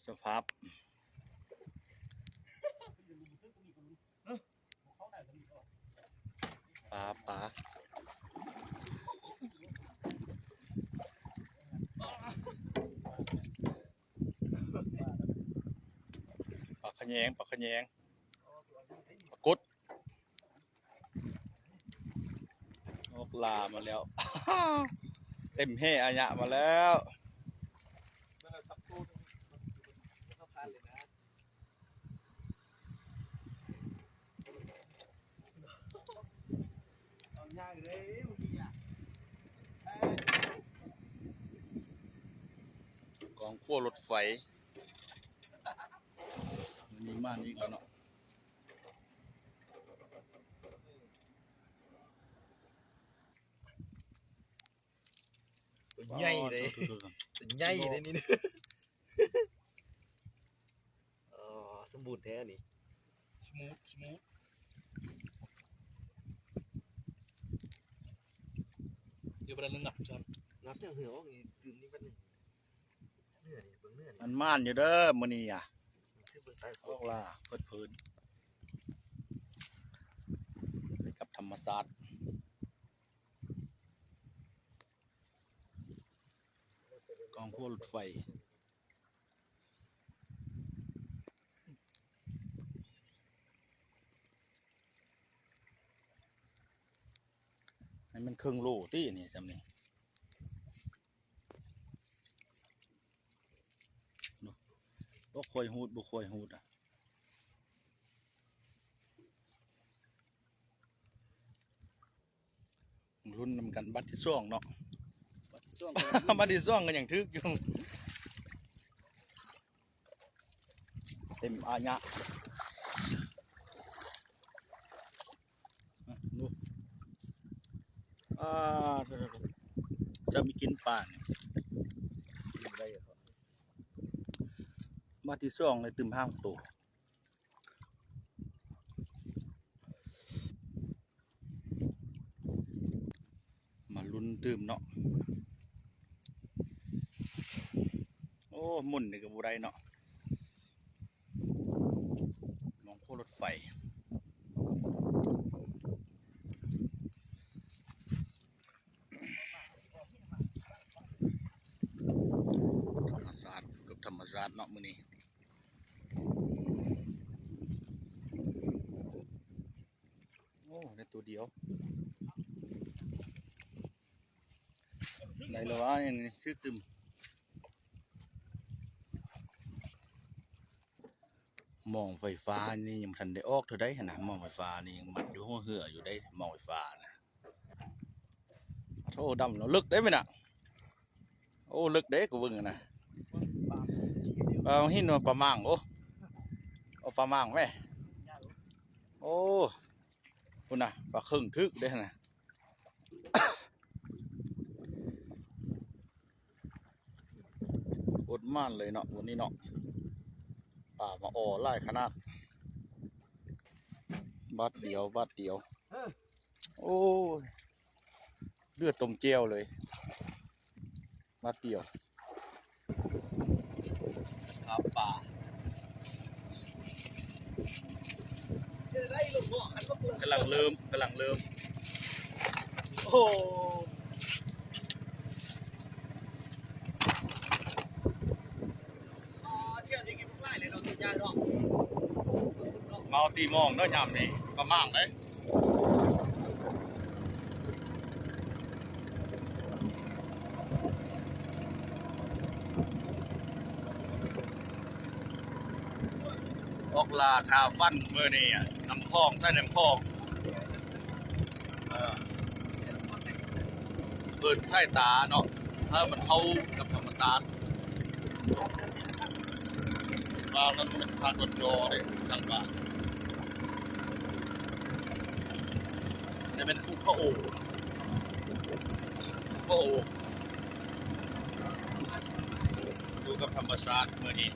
ສະພາບ ປາ ປາ ປາຂະແຍງ ປາຂະແຍງ ປາກົດ. ອອກລ່າມາແລ້ວ ເຕັມແຮ່ອາຍະມາແລ້ວ. ກອງຂົວລົດໄຟ ມີມາອີກແລ້ວເນາະ. ຕົວໃຫຍ່ເດ້ ອໍ ຕົວໃຫຍ່ເດ້ນີ້ ອໍ ສົມບູນແທ້ນີ້ ສະມູດ ສະມູດ ດຽວບໍ່ໄດ້ງັບຊັ້ນ ງັບຈັ່ງເຫືອອອກນີ້ ຕື່ມນີ້ແປັບໜຶ່ງ. ມັນໝານຢູ່ເດີມື້ນີ້ອະ ອອກລ່າເພີດເພີນໄປກັບທຳມະຊາດ ກອງຂົວລົດໄຟ. ໃຫ້ມັນເຄິ່ງໂລຕິ ນີ້ຊ່ຳນີ້ ບໍ່ຄ່ອຍຮູດ ບໍ່ຄ່ອຍຮູດອະ. ລຸ້ນນຳກັນບັດທີສອງເນາະ ບັດທີສອງ ບັດທີສອງກໍຍັງຖືກຢູ່ ເຕັມອາຍະ ອ່າ ຈະມີກິນປານ ກິນໄດ້ ບັດທີສອງເລີຍຕື່ມຫ້າໂຕ. ມາລຸ້ນຕື່ມເນາະ ໂອ້ ໝຸ່ນນີ້ກໍບໍ່ໄດ້ເນາະ ມອງໂຄລົດໄຟ. ທຳມະຊາດ ຢູ່ກັບທຳມະຊາດເນາະມື້ນີ້ ໂອ້ ໄດ້ໂຕດຽວ ໄດ້ແລ້ວຫວາ ຍັງນີ້ ຊຶກຕື່ມ. ໝອງໄຟຟ້ານີ້ຍັງບໍ່ທັນໄດ້ອອກເທື່ອໃດຫັ້ນນະ ໝອງໄຟຟ້ານີ້ຍັງມັດຢູ່ຫົວເຮືອຢູ່ເດ້ ໝອງໄຟຟ້ານະ. ໂອ້ ດຳແລ້ວເລິກເດ້ແມ່ນນະ ໂອ້ ເລິກເດ້ ກູເບິ່ງນະ ປາຫີນວ່າປາໝ່າງ ໂອ້ ເອົາປາໝ່າງແມ້ ໂອ້ ພຸ້ນນະ ປາເຄິ່ງຖືກເດ້ຫັ້ນນະ. ໂຄດໝານເລີຍເນາະ ມື້ນີ້ເນາະ ປາມາອໍຫຼາຍຂະໜາດ ບາດດຽວ ບາດດຽວ ໂອ້ຍ ເຫຼືອຕົ້ມແຈ່ວເລີຍ ບາດດຽວ. ຫາປາ ກຳລັງເລີ່ມ ກຳລັງເລີ່ມ ໂອ້ ເມາຕີມອງເດີຍາມນີ້ ປາໝ່າງເດ້. ອອກລ່າຖ້າຟັນມື້ນີ້ ນ້ຳຂອງ ໃສ່ນ້ຳຂອງ ເອີ ເພິ່ນໃສ່ຕາເນາະ ໃຫ້ມັນເຂົ້າກັບທຳມະຊາດ. ວ່າມັນເປັນພາດຈົດຈໍເດ້ ສັງກາ ຈະເປັນພູຜາໂອ ຜາໂອ ຢູ່ກັບທຳມະຊາດມື້ນີ້.